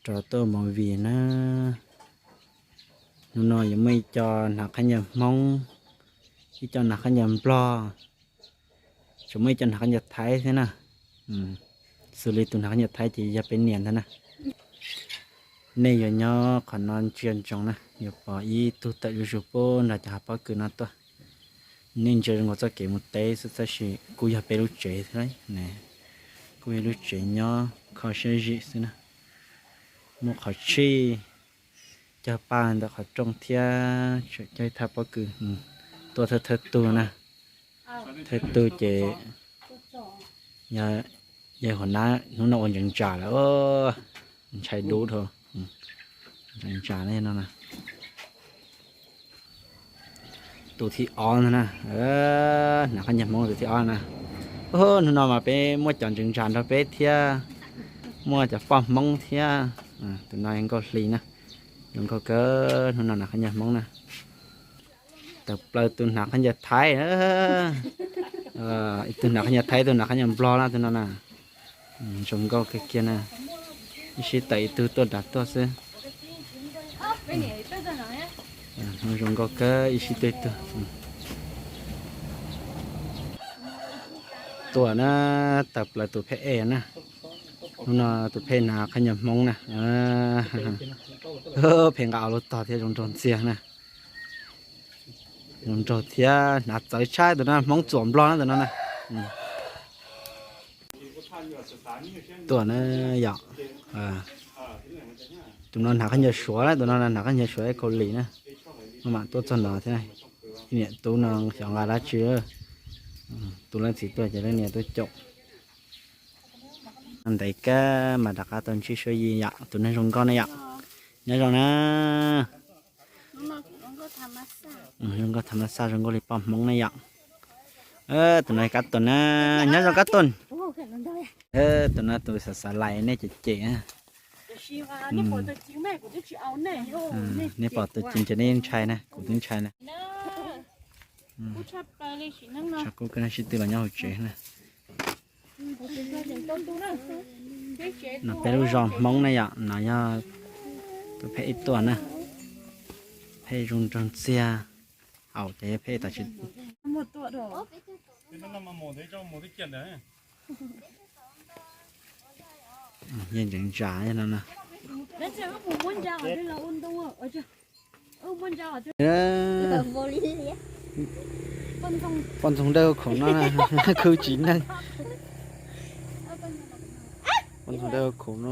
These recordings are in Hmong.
Rov tuaj movie na. Hnub no yuav muaj ib co hnav qhaub ncaws Hmoob, ib co hnav qhaub ncaws Nplog, tseem muaj ib co hnav qhaub ncaws Thaib thiab na. Xws li tus hnav qhaub ncaws Thaib ces yog peb niam ntag na. Nej yuav nyob qhov no ntsia ntsoov na, yuav pom ib tug tawm zuj zus puag nram cov hav pob kws no tuaj. Nej ntsia zoo nkaus txoj kev mus teb xwb tab sis kuj yog peb lub tsev thiab ne. Kuj yog lub tsev nyob kho siab zim xwb na. Muaj qhov tshij cog paj ntawm qhov rooj thiab tseem cog ib thaj pob kws tuaj thawj thawj tug na. Thawj tug ces yog hauv nab hnub no ua ntseev ntsas lawm, ntshai dub dhau. Ntseev ntsas no na. Tus thib ob ntag na, hnav qhaub ncaws Hmoob tus thib ob na. Hnub no mas peb muaj cov ntseev ntsas nrog peb thiab, muaj cov poj Hmoob thiab. Tus no Nkauj Hli na, zoo nkauj kawg, hnub no hnav qhaub ncaws Hmoob na. Tawm plaws tus hnav qhaub ncaws Thaib, tus hnav qhaub ncaws Thaib, tus hnav qhaub ncaws Nplog na, tus no na. Zoo nkauj kawg kiag na, ib sij tawm ib tug tuaj nram tuaj xwb. Zoo nkauj kawg, ib sij tuaj ib tug. Tuaj na, tawm plaws tus pheb ej na. Hnub no tus pheb hnav qhaub ncaws Hmoob na. Pheej nqa ob lub tog thiab zoo nraug ntxiag na. Zoo nraug thiab hnav txawv tshaj tus no, Hmoob txuam Nplog na tus no na. Tuaj na yom. Tus no hnav qhaub ncaws Suav na, tus no hnav qhaub ncaws Suav Kaus Lim na. Maj mam tuaj txog no thiab. Niam tub no xyov nqa dab tsi. Tus leej txiv tuaj ces leej niam tuaj caum. Ntev kawg mas rov qab tau ntsib Suav Yis yom, tus neeg zoo nkauj ne yom. Nyob zoo na. Zoo nkauj tham ma xaj, zoo nkauj li poj Hmoob ne yom. Tus no Kab Tuam na, nyob zoo Kab Tuam. Tus no tus xav xav lais nej cem cem. Nej pom tus ci ces nej yeej ntshai na, kuv twb ntshai na. Tshav kub kawg na, sib tw los nyob hauv tsev na. No peb lub zos Hmoob ne yom, no yog tus pheb ib tuaj na. Pheb zoo nraug ntxiag, haum ces yog pheb tom tsis. Yeej ntseev ntsa no na. Poj ntxoog dawb huv khaum no, khwv tsis neeg. Poj ntxoog dawb huv khaum no.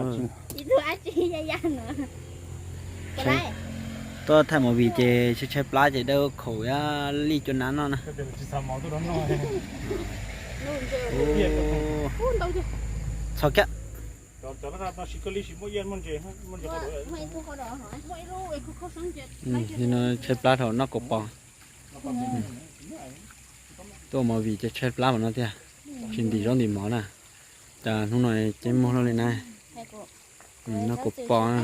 Tuaj thaij movie ces tshaib tshaib plab ces dawb huv khaum li cua nav no na. Txhos kiag. Tshaib plab thaum noj kaus pos. Tuaj movie ces tshaib plab mas no tiag, tsis ntim zaub ntim mov na. Cas hnub no ceeb muag luaj li na. Noj kaus pos na.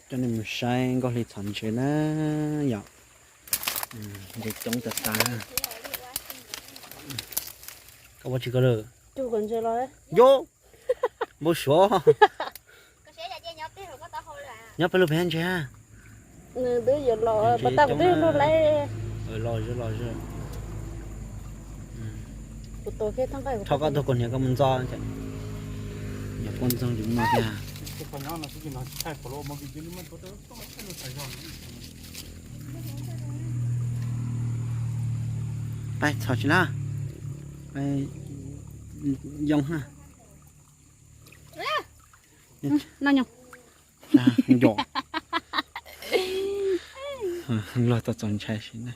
Coj nej mus saib Nkauj Hli txhom ntses na yom. Ntses coob tas tas. Koj ua tsis koj lawm. Yo, npau suav. Nyob peb lub pem ntses. Los los, thov koj tug kaus hniav koj mus ntxo. Nyuam qhuav ntxoog yus no tiag. Pab txhos tsis na. Yoo na. Nco. Luag tau txaus ntshai si na.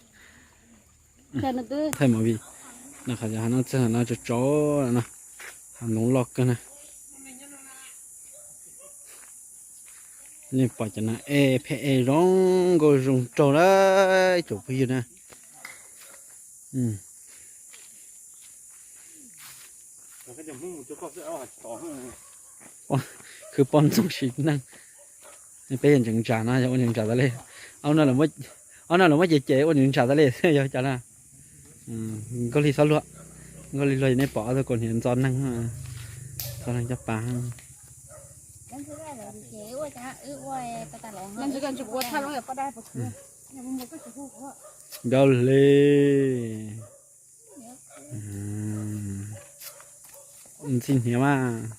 Thaij movie no, qhov no txog no tso tso no, hav noov loj kawg na. Nej pom cov no es phem es zoo nkauj zoo nraug lawm ib tsoom phooj ywg na. Khwv poj ntxoog sim neej. Peb yog ntseev ntsa no yog ua ntseev ntsa tas li. Ob no lawv muab cem cem ua ntseev ntsa tas li yog cas na. Nkauj Hli txhob luag, Nkauj Hli luag nej pom ob tug kaus hniav ntxo neeg. Cov leeg cov pas. Nkauj hli. Ntxim hniav mas.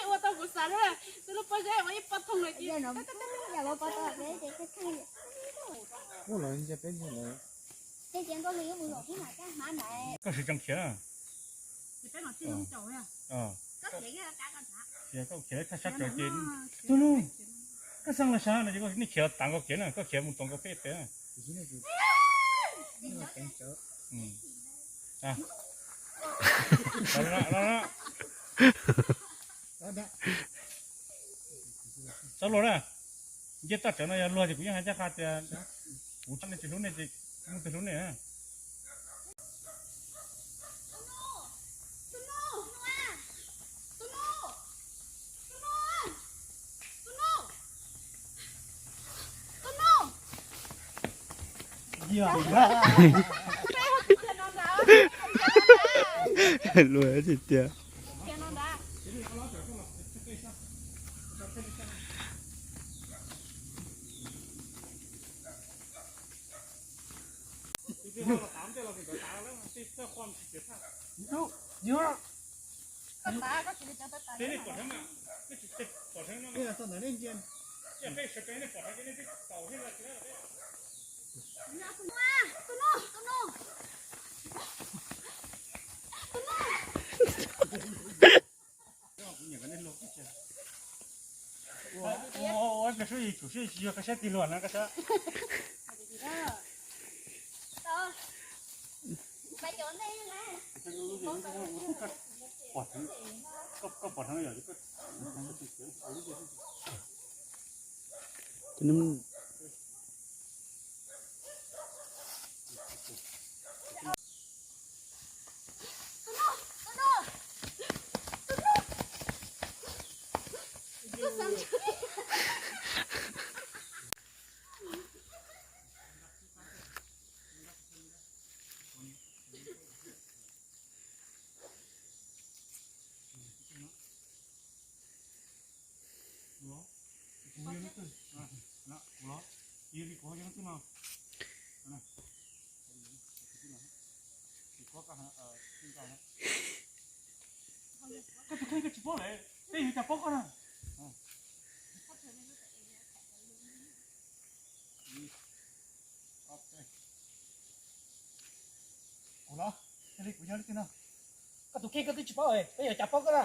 Ua tau kuv xav na, tus lub pob zeb ua ib pob thooj lawm ces. Koj siv tsees khiav na. Khiav koj khiav thaj sab tsawv ces, tus nus, koj xeeb los sab no ces nej khiav tas nkaus kiag na, koj khiav mus txog nkaus peb pem na. Txhob luag na, nce toj tsawv no yog luag ces kuv yeej hais ncaj qha tias kuv tsis hlub nej ces kuv mus hlub nej. Luag tiag tiag. Ua, ua, ua, koj sub yim tsum sub yim tsis yog koj sab tig luag na koj sab. Koj pom dheev yog. Koj tus kheej koj tsis paub lawm, peb yuav cas paub koj na. Kuv los, li kuv nyob li no, koj tus kheej koj twb tsis paub, peb yuav cas paub koj na.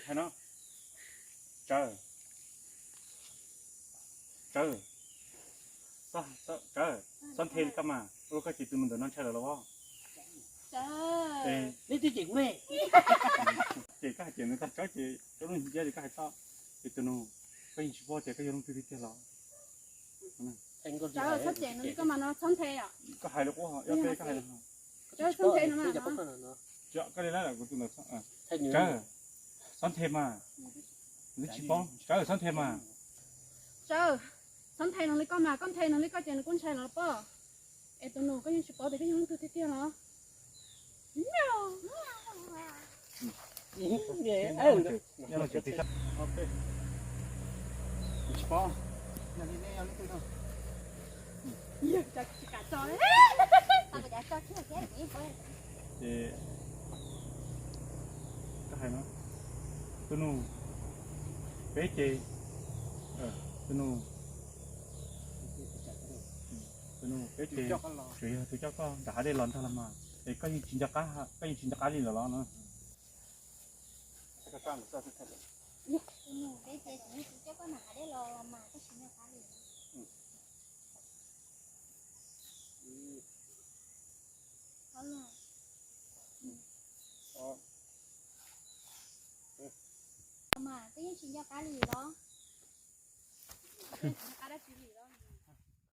Hais no, tsawg, tsawg, tsawg, xob nthe li koj mas, ua koj ces tus mus ntawm no ntshai lawm los as. Neb twb cem kuv me. Ces koj hais cem nws tag tsob ces cov lub nciab ces koj hais txog ces tus nus, koj yeej tsis paub tias koj yog leej twg tiag tiag los. Txhob cem nws li koj mas no txhob nthe. Koj hais li qub, yog peb koj hais li. Txhob nthe no mas. Koj li lawm kuv tus ntawd. Tsawg, xob nthe mas. Nws tsis paub, tsawg, xob nthe mas. Tsawg, txhob nthe nws li koj mas, koj nthe nws li koj ces nws kuj ntshai los pob. Es tus nus koj yeej tsis paub tias koj yog leej twg tiag tiag los. Ces koj hais no, tus nus, peb ces, tus nus, tus nus, peb ces tsuas yog tus coj koj nram hav dej los ntag los mas, es koj yeej tsis nco qab, koj yeej tsis nco qab li lawm los no. Peb ces tsis coj koj nram hav dej los los mas koj tsis nco qab li. Los mas koj yeej tsis nco qab li los? Nco qab dab tsi li?